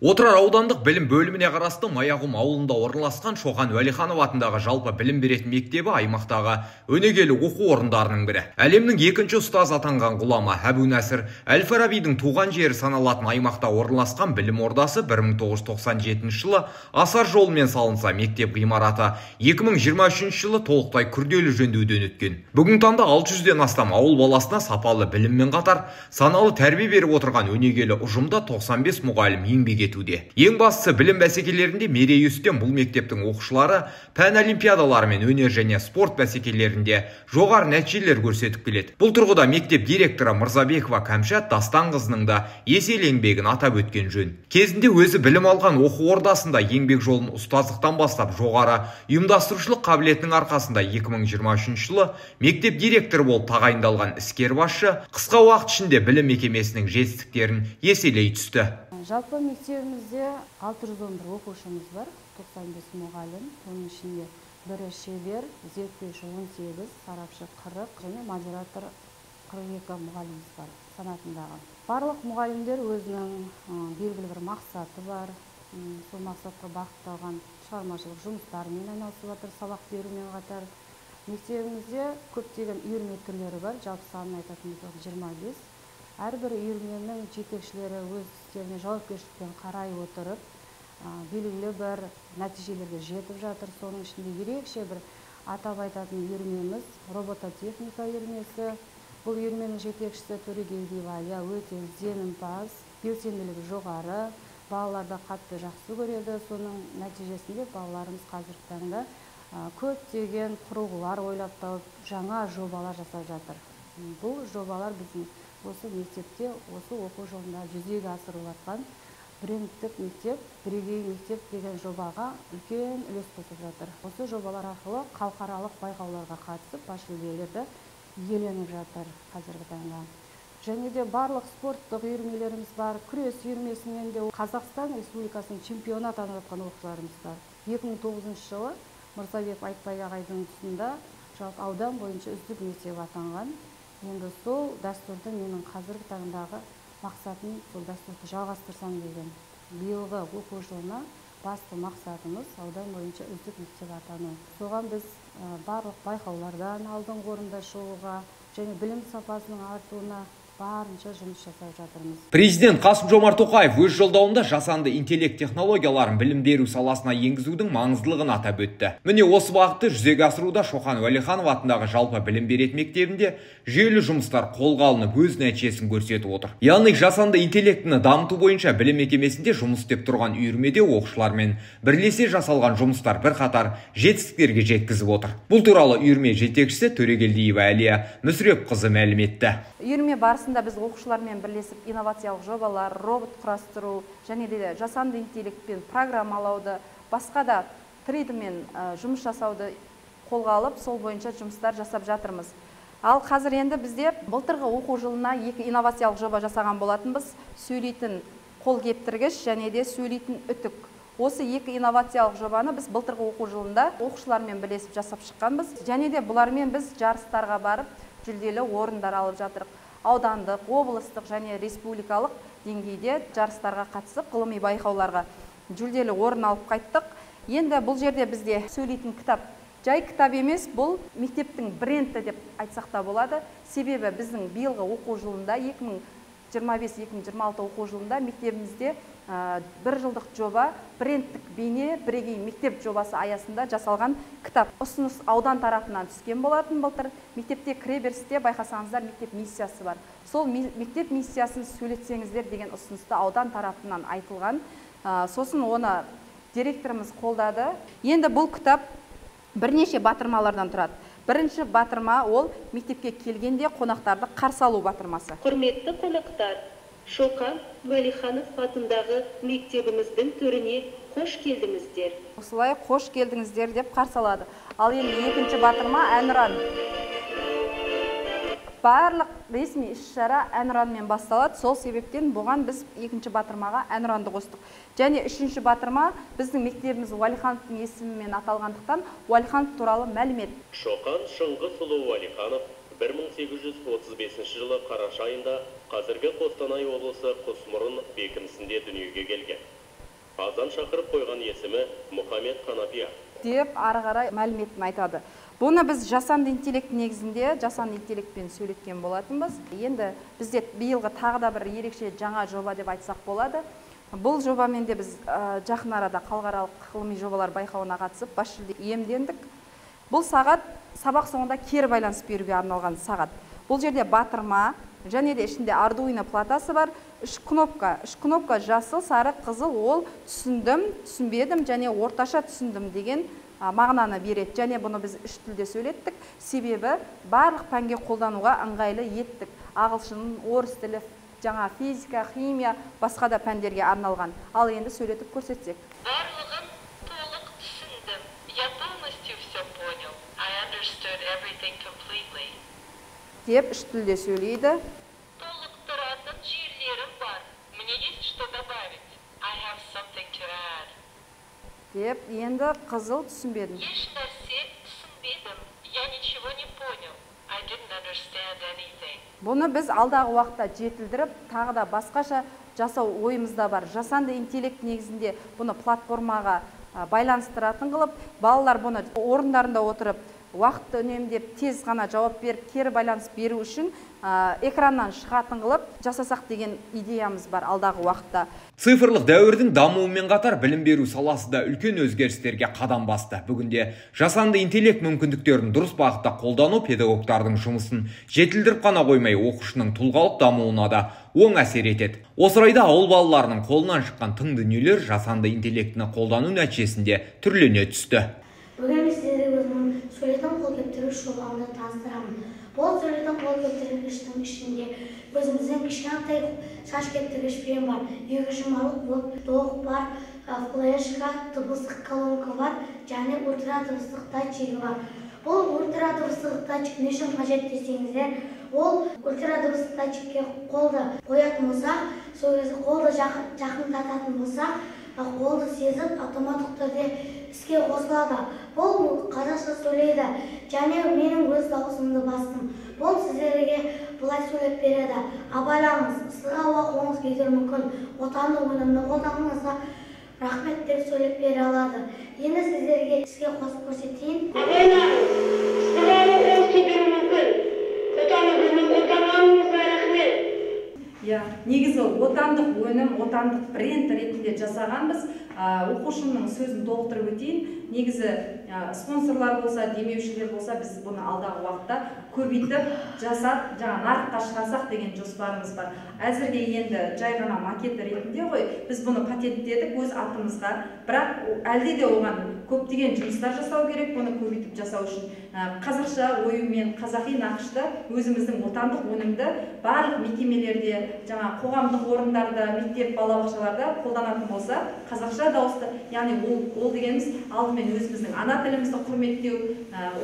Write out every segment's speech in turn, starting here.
Отырар аудандық білім бөліміне қарасты Маяқұм ауылында орналасқан Шоқан Уәлиханов атындағы жалпы білім беретін мектебі аймақтағы өнегелі оқу орындарының бірі. Әлемнің екінші ұстазы атанған ғұлама Әбу Насыр әл-Фарабидің туған жері саналатын аймақта орналасқан білім ордасы 1997 жылы асар жолымен салынса, мектеп ғимараты 2023 жылы толықтай күрделі жөндеуден өткен. Бүгінгі таңда 600-ден астам ауыл баласына сапалы біліммен қатар саналы тәрбие беріп отырған өнегелі ұжымда 95 мұғалім еңбек етуде. Ең бастысы, білім бәсекелерінде мерейі үстем бұл мектептің оқушылары пән олимпиадалары мен өнер және спорт бәсекелерінде жоғары нәтижелер көрсетіп келеді. Бұл тұрғыда мектеп директоры Мырзабекова Кәмшат Дастанқызының да еселі еңбегін атап өткен жөн. Кезінде өзі білім алған оқу ордасында еңбек жолын ұстаздықтан бастап жоғары ұйымдастырушылық қабілетінің арқасында 2023 жылы мектеп директоры болып тағайындалған іскер басшы қысқа уақыт ішінде білім мекемесінің жетістіктерін еселей түсті. Жалпы мектебімізде 611 оқушымыз бар, 95 мұғалім, оның ішінде бірі шебер, зерттеуші 18, сарапшы 40 және модератор 42 мұғаліміміз бар санатындағы. Барлық мұғалімдер өзінің белгілі бір мақсаты бар, сол мақсатқа бағытталған шығармашылық жұмыстарымен айналысып жатыр, сабақ берумен қатар. Мектебімізде көптеген үйірме түрлері бар, жалпы санын айтатын болсақ 25. Әрбір үйірменің жетекшілері өз істеріне жауапкершілікпен қарай отырып, белгілі бір нәтижелерге жетіп жатыр. Соның ішінде ерекше бір атап айтатын үйірмеміз робототехника үйірмесі. Бұл үйірменің жетекшісі Төрегелдиева Әлия өте ізденімпаз, белсенділігі жоғары, балаларды қатты жақсы көреді. Соның нәтижесінде балаларымыз қазіргі таңда көптеген құрылғылар ойлап тауып, жаңа жобалар жасап жатыр. Бұл жобалар біздің осы мектепте, осы оқу жылында жүзеге асырылып жатқан брендтік мектеп, бірегей мектеп деген жобаға үлкен үлес қосып жатыр. Осы жобалар арқылы халықаралық байқауларға қатысып, бас жүлделерді иеленіп жатыр қазіргі таңда. Және де барлық спорттық үйірмелеріміз бар, күрес үйірмесінен де Қазақстан Республикасының чемпионы атанып жатқан оқушыларымыз бар. 2009 жылы Мырзабек Айтбай ағайдың тұсында жалпы аудан бойынша үздік мектеп атанған. Енді сол дәстүрді менің қазіргі таңдағы мақсатым, сол дәстүрді жалғастырсам деген. Биылғы оқу жылына басты мақсатымыз аудан бойынша үздік мектеп атану. Соған біз барлық байқаулардан алдыңғы орында шығуға және білім сапасының артуына барынша жұмыс жасап жатырмыз. Президент Қасым-Жомарт Тоқаев өз жолдауында жасанды интеллект технологияларын білім беру саласына енгізудің маңыздылығын атап өтті. Міне осы бағытты жүзеге асыруда Шоқан Уәлиханов атындағы жалпы білім беретін мектебінде жүйелі жұмыстар қолға алынып, өз нәтижесін көрсетіп отыр. Яғни жасанды интеллектіні дамыту бойынша білім мекемесінде жұмыс істеп тұрған үйірмеде оқушылармен бірлесе жасалған жұмыстар бірқатар жетістіктерге жеткізіп отыр. Бұл туралы үйірме жетекшісі Төрегелдиева Әлия Мүсірепқызы мәлім етті. Үйірме барысында біз оқушылармен бірлесіп инновациялық жобалар, робот құрастыру және де жасанды интеллектпен программалауды, басқа да 3D-мен жұмыс жасауды қолға алып, сол бойынша жұмыстар жасап жатырмыз. Ал қазір енді бізде былтырғы оқу жылына екі инновациялық жоба жасаған болатынбыз. Сөйлейтін қол кептіргіш және де сөйлейтін үтік. Осы екі инновациялық жобаны біз былтырғы оқу жылында оқушылармен бірлесіп жасап шыққанбыз. Және де бұлармен біз жарыстарға барып жүлделі орындар алып жатырық. Аудандық, облыстық және республикалық деңгейде жарыстарға қатысып, ғылыми байқауларға жүлделі орын алып қайттық. Енді бұл жерде бізде сөйлейтін кітап жай кітап емес, бұл мектептің бренді деп айтсақ та болады. Себебі біздің биылғы оқу жылында 2025-2026 оқу жылында мектебімізде бір жылдық жоба брендтік бейне бірегей мектеп жобасы аясында жасалған кітап. Ұсыныс аудан тарапынан түскен болатын былтыр. Мектепте кіреберісте байқасаңыздар мектеп миссиясы бар. Сол мектеп миссиясын сөйлетсеңіздер деген ұсынысты аудан тарапынан айтылған. Сосын оны директорымыз қолдады. Енді бұл кітап бірнеше батырмалардан тұрады. Бірінші батырма ол мектепке келгенде қонақтарды қарсы алу батырмасы. Құрметті қонақтар, Шоқан Уәлиханов атындағы мектебіміздің төріне қош келдіңіздер. Осылай қош келдіңіздер деп қарсы алады. Ал енді екінші батырма әнұран. Барлық ресми іс-шара әнұранмен басталады. Сол себептен бұған біз екінші батырмаға әнұранды қостық. Және үшінші батырма біздің мектебіміз Уәлихановтың есімімен аталғандықтан Уәлиханов туралы мәлімет. Шоқан Шыңғысұлы Уәлиханов 1835 жылы қараша айында қазіргі Қостанай облысы Құсмұрын бекінісінде дүниеге келген. Азан шақырып қойған есімі Мұхаммед Қанапия деп ары қарай мәліметін айтады. Бұны біз жасанды интеллект негізінде, жасанды интеллектпен сөйлеткен болатынбыз. Енді бізде биылғы тағы да бір ерекше жаңа жоба деп айтсақ болады. Бұл жобамен де біз жақын арада халықаралық ғылыми жобалар байқауына қатысып, бас жүлде иемдендік. Бұл сағат сабақ соңында кері байланыс беруге арналған сағат. Бұл жерде батырма, және де ішінде Arduino платасы бар, 3 кнопка. 3 кнопка жасыл, сары, қызыл, ол түсіндім, түсінбедім және орташа түсіндім деген мағынаны береді. Және бұны біз 3 тілде сөйлеттік, себебі барлық пәнге қолдануға ыңғайлы еттік. Ағылшын, орыс тілі, жаңа физика, химия, басқа да пәндерге арналған. Ал енді сөйлетіп көрсетсек. Барлығын толық түсіндім. Я полностью все понял. I understood everything completely. Деп 3 тілде сөйлейді. Толықтыратын жерлерім бар. Мне есть что добавить. I have something to add. Деп енді қызыл түсінбедім. Еш нәрсе түсінбедім. Я ничего не понял. I didn't understand anything. Бұны біз алдағы уақытта жетілдіріп, тағы да басқаша жасау ойымызда бар. Жасанды интеллект негізінде бұны платформаға байланыстыратын қылып, балалар бұны орындарында отырып, уақытты үнемдеп, тез ғана жауап беріп, кері байланыс беру үшін экраннан шығатын қылып жасасақ деген идеямыз бар алдағы уақытта. Цифрлық дәуірдің дамуымен қатар білім беру саласы да үлкен өзгерістерге қадам басты. Бүгінде жасанды интеллект мүмкіндіктерін дұрыс бағытта қолдану педагогтардың жұмысын жетілдіріп қана қоймай, оқушының тұлғалық дамуына да оң әсер етеді. Осы орайда ауыл балаларының қолынан шыққан тың дүниелер жасанды интеллектіні қолдану нәтижесінде түрлене түсті. Бүгін мен сіздерге өзімнің сөйлейтін қол кептіргіш жобамды таныстырамын. Бұл сөйлейтін қол кептіргіштің ішінде өзіміздің кішкентай шаш кептіргіш пен бар, 2 жұмалық болып тоқ бар, флешка, дыбыстық колонка бар және ультрадыбыстық датчигі бар. Бұл ультрадыбыстық датчик не үшін қажет десеңіздер, ол ультрадыбыстық датчикке қолды қоятын болсақ, сол кезде қолды жақындататын болсақ, қолды сезіп автоматтық түрде іске қосылады. Бұл қазақша сөйлейді және менің өз дауысымды бастым. Бұл сіздерге былай сөйлеп береді. Абайлаңыз, ыстық ауа қолыңыз күйдіруі мүмкін. Отандық өнімді қолданыңызға рахмет деп сөйлеп бере алады. Енді сіздерге іске қосып көрсетейін. Абайлаңыз, ыстық ауа қолыңыз күйдіруі мүмкін. Отандық өнім қолданғаныңызға рахмет. Иә, негізі отандық өнім, отандық бренд ретінде жасағанбыз. Оқушымның сөзін толықтырып өтейін. Негізі спонсорлар болса, демеушілер болса, біз бұны алдағы уақытта көбейтіп жасап, жаңа нарыққа шығарсақ деген жоспарымыз бар. Әзірге енді жай ғана макет ретінде ғой, біз бұны патенттедік өз атымызға, бірақ әлде де оған көптеген жұмыстар жасау керек, бұны көбейтіп жасау үшін. Қазақша оюмен, қазақи нақышта өзіміздің отандық өнімді барлық мекемелерде, жаңа қоғамдық орындарда, мектеп, балабақшаларда қолданатын болса, қазақша дауысты, яғни ол дегеніміз алдымен өзіміздің ана тілімізді құрметтеу,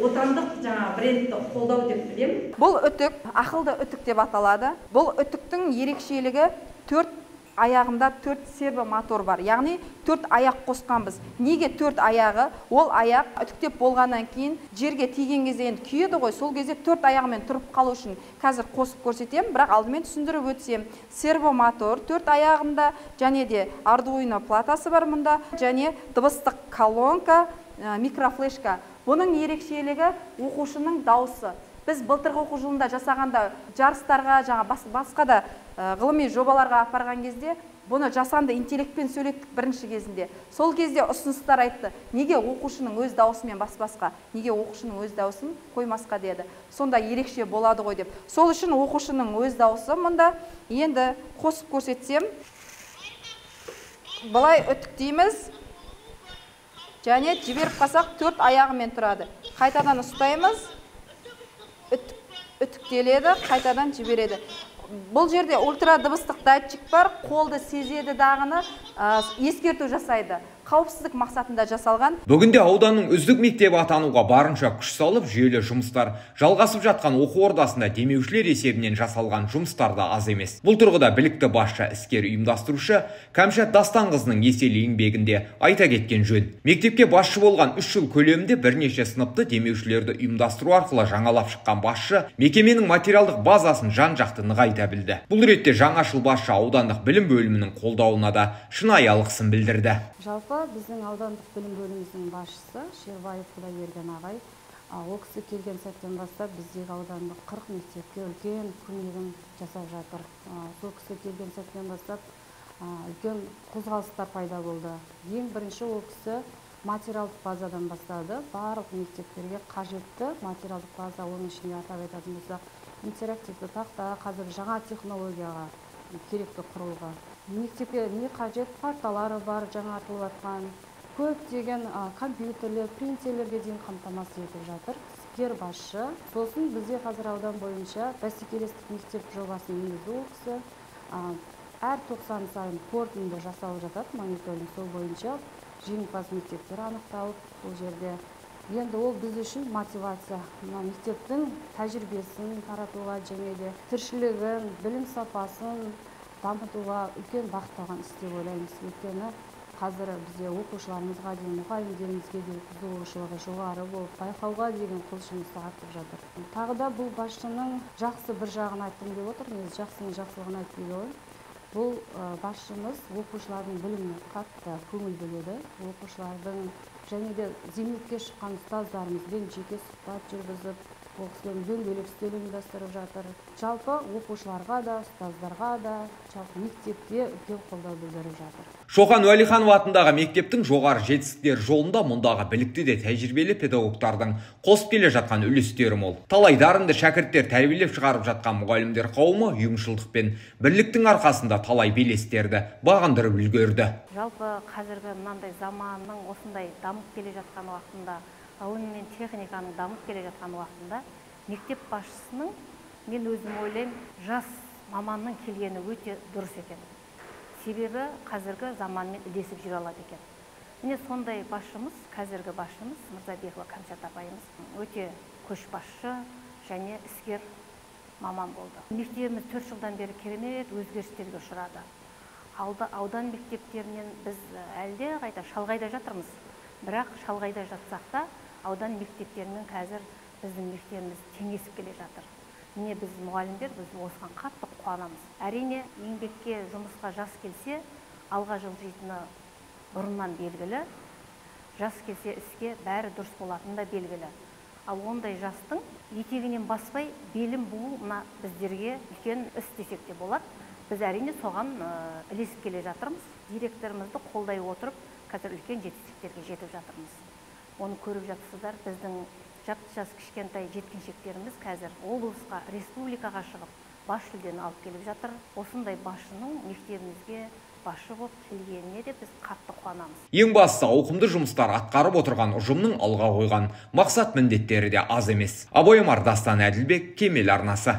отандық жаңа брендті қолдау деп білемін. Бұл үтік ақылды үтік деп аталады. Бұл үтіктің ерекшелігі 4 аяғында 4 сервомотор бар, яғни 4 аяқ қосқанбыз. Неге 4 аяғы? Ол аяқ үтіктеп болғаннан кейін жерге тиген кезде енді күйеді ғой, сол кезде 4 аяғымен тұрып қалу үшін қазір қосып көрсетемін, бірақ алдымен түсіндіріп өтсем. Сервомотор 4 аяғында және де Arduino платасы бар мұнда, және дыбыстық колонка, микрофлешка. Бұның ерекшелігі оқушының дауысы. Біз былтырғы оқу жылында жасағанда жарыстарға, жаңа басқа да ғылыми жобаларға апарған кезде бұны жасанды интеллектпен сөйлеттік бірінші кезінде. Сол кезде ұсыныстар айтты, неге оқушының өз дауысымен баспасқа, неге оқушының өз дауысын қоймасқа деді. Сонда ерекше болады ғой деп. Сол үшін оқушының өз дауысы мұнда. Енді қосып көрсетсем, былай үтіктейміз және жіберіп қалсақ 4 аяғымен тұрады. Қайтадан ұстаймыз, үтіктеледі, қайтадан жібереді. Бұл жерде ультрадыбыстық датчик бар, қолды сезеді дағыны, ескерту жасайды. Қауіпсіздік мақсатында жасалған. Бүгінде ауданның үздік мектебі атануға барынша күш салып, жүйелі жұмыстар жалғасып жатқан оқу ордасында демеушілер есебінен жасалған жұмыстар да аз емес. Бұл тұрғыда білікті басшы, іскер ұйымдастырушы Кәмшат Дастанқызының еселі еңбегінде айта кеткен жөн. Мектепке басшы болған 3 жыл көлемінде бірнеше сыныпты демеушілерді ұйымдастыру арқылы жаңалап шыққан басшы мекеменің материалдық базасын жан-жақты нығайта білді. Бұл ретте жаңашыл басшы аудандық білім бөлімінің қолдауына да шынайы алғысын білдірді. Жалпы біздің аудандық білім бөліміміздің басшысы Шербаев Құдайберген ағай, ол кісі келген сәттен бастап біздегі аудандық 40 мектепке үлкен көмегін жасап жатыр. Сол кісі келген сәттен бастап үлкен қозғалыстар пайда болды. Ең бірінші ол кісі материалдық базадан бастады. Барлық мектептерге қажетті материалдық база, оның ішінде атап айтатын болсақ, интерактивті тақта, қазір жаңа технологияға керекті құрылғы. Мектепке не қажет, парталары бар, жаңартылып жатқан, көптеген компьютерлер, принтерлерге дейін қамтамасыз етіп жатыр. Іскер басшы. Сосын бізде қазір аудан бойынша бәсекелестік мектеп жобасын енгізді ол кісі. Әр 90 сайын қорытынды жасалып жатады, мониторинг, сол бойынша жеңімпаз мектептер анықталып, бұл жерде енді ол біз үшін мотивация. Мына мектептің тәжірибесін таратуға және де тіршілігін, білім сапасын дамытуға үлкен бағытталған іс деп ойлаймыз. Өйткені қазір бізде оқушыларымызға дейін, мұғалімдерімізге дейін қызығушылығы жоғары болып, байқауға деген құлшынысы артып жатыр. Тағы да бұл басшының жақсы бір жағын айтқым келіп отыр. Негізі жақсының жақсылығын айтып келе ғой. Бұл басшымыз оқушылардың біліміне қатты көңіл бөледі. Оқушылардың және де зейнетке шыққан ұстаздарымызбен жеке сұхбат жүргізіп, ол кісілермен дөңгелек үстел ұйымдастырып жатыр. Жалпы оқушыларға да, ұстаздарға да, жалпы мектепке үлкен қолдау білдіріп жатыр. Шоқан Уәлиханов атындағы мектептің жоғары жетістіктер жолында мұндағы білікті де тәжірибелі педагогтардың қосып келе жатқан үлестері мол. Талай дарынды шәкірттер тәрбиелеп шығарып жатқан мұғалімдер қауымы ұйымшылдық пен бірліктің арқасында талай белестерді бағындырып үлгерді. Жалпы қазіргі мынандай заманның осындай дамып келе жатқан уақытында, ғылым мен техниканың дамып келе жатқан уақытында мектеп басшысының, мен өзім ойлаймын, жас маманның келгені өте дұрыс екен. Себебі қазіргі заманмен ілесіп жүре алады екен. Міне сондай басшымыз, қазіргі басшымыз Мырзабекова Кәмшат апайымыз өте көшбасшы және іскер маман болды. Мектебіміз 4 жылдан бері керемет өзгерістерге ұшырады. Аудан мектептерінен біз әлде қайта шалғайда жатырмыз. Бірақ шалғайда жатсақ та аудан мектептерімен қазір біздің мектебіміз теңесіп келе жатыр. Міне біз мұғалімдер, біз осыған қатты қуанамыз. Әрине, еңбекке, жұмысқа жас келсе, алға жылжитыны бұрыннан белгілі. Жас келсе іске бәрі дұрыс болатыны да белгілі. Ал ондай жастың етегінен баспай белін буу мына біздерге үлкен іс десек те болады. Біз әрине соған ілесіп келе жатырмыз. Директорымызды қолдай отырып, қазір үлкен жетістіктерге жетіп жатырмыз. Оны көріп жатсыздар, біздің жап-жас кішкентай жеткіншектеріміз қазір облысқа, республикаға шығып, бас жүлдені алып келіп жатыр. Осындай басшының мектебімізге басшы болып келгеніне де біз қатты қуанамыз. Ең бастысы, ауқымды жұмыстар атқарып отырған ұжымның алға қойған мақсат міндеттері де аз емес. Абай Омар, Дастан Әділбек, Кемел арнасы.